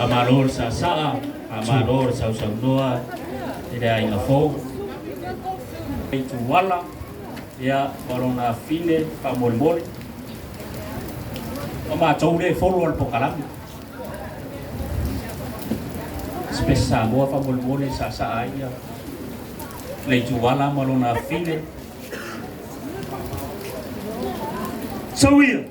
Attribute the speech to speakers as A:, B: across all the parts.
A: Amalo le saasaa, amalo le sausaunoa i le aiga fou. Ituala, ia, ma lona afine faamolemole. O matou le folo o le pokalame. Space Samoa faamolemole saasaa ai ia le Ituala ma lona afine. Sauia!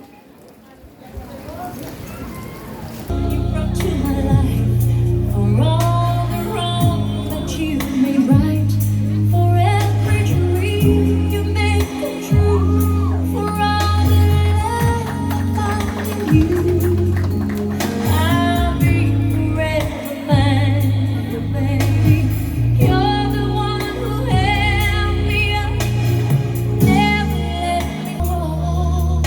B: You brought to my life for all the wrong that you made right, for every dream you made come true, for all the love I found in you. I'll be forever thankful, baby. You're the one who held me up, never let me fall.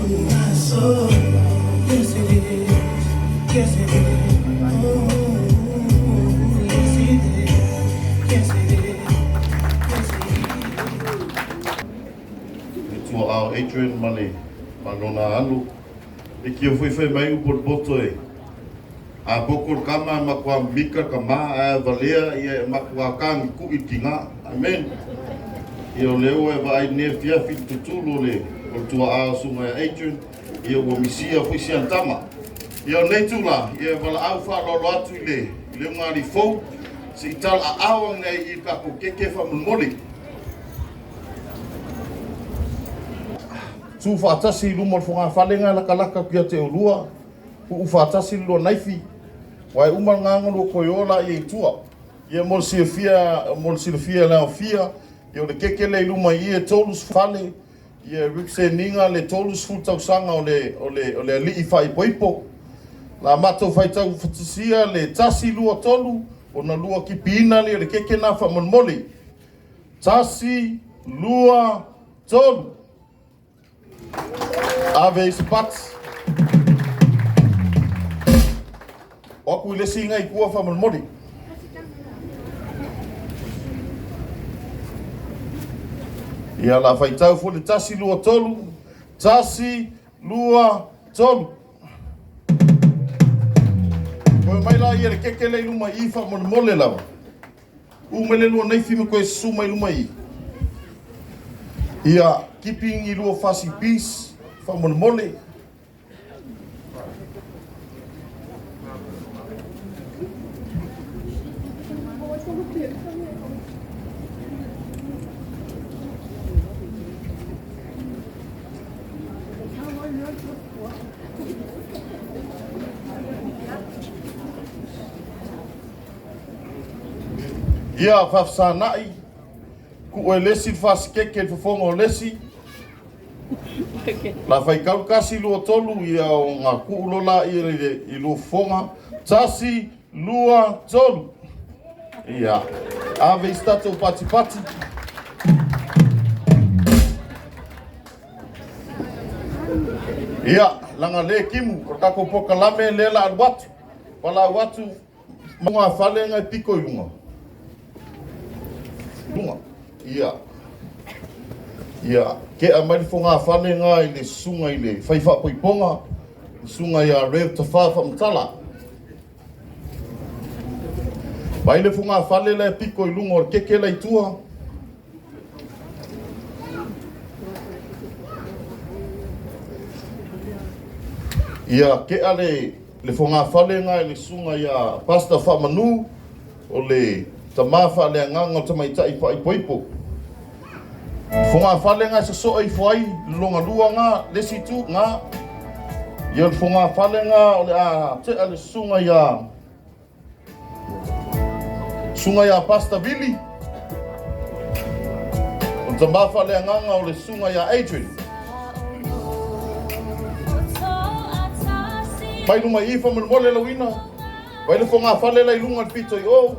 C: Le tua'a o Adrian ma le ma lona alo. E kia foi fai mai upu o le poto e a poko le kama e makuā mimika le kamā ae a valea ia e makuā kagi ku'i le tigā. Amen. Ia o lea ua e vaai i lenei afiafi i le tutulu o le o le tua'a o Susuga ia Adrian, ia ua misia foi si ana tama. Ia o lenei itulā, ia e valaau faaaloalo atu i le i le ulugalii fou se i talaaao ane ai i i le tatou keke faamolemole. Tu faatasi i luma o le fogafale na e latalata atu ia te oulua, tuu faatasi le lua naifi, aua e uma lena ona lua toe o laia i tua. Ia mo le silafia, mo le silafia e le aofia, ia o le keke lea i luma i i e 30 fale, ia e represent ina le 30 tausaga o le, o le, o le alii faaipoipo. La matou faitau fatisia le 1, 2, 3, ona lua tipiina lea o le keke lena faamolemole. 1, 2, 3. Ave ai se pati. O atu i le isi iga i tua faamolemole. Ia la faitau foi le 1, 2, 3. 1, 2, 3. Toe mai la ia le keke lea i luma i i faamolemole lava. Uu mai le lua naifi ma toe susu mai luma i i. Ia, kipi ni lua fasi bis faamolemole. Ia faafesanai, tuu e le isi le fasikeke i le fofoga o le isi. La faitau le 1, 2, 3, ia ona tuu loa laia i lua fofoga. 1, 2, 3. Ia, ave i se tatou patipati. Ia, laga le timu, o le tatou polokalame lea la alu atu. Valaau atu ma fale ngai piko i luga. Luga. Ia. Ia, kea mai le fogafale nga i le susuga i le fai faapoipoga, le susuga ia Rev Tafa Faamatala. Vai le fogafale la e piko i luga o le keke la i tua. Ia, kea le le fogafale nga i le susuga ia Pastor Faamanu, o le tama faaleagaga o le tamaitai faaipoipo. Fogafale nga e sosoe ifo ai le logalua nga, le isi itu nga. Ia o le fogafale nga o le a tea le susuga ia Susuga ia Pastor Vili, o le tama faaleagaga o le susuga ia Adrian. Mai luma i i faamolemole lauina. Vai le fogafale la i luga i le pito i o.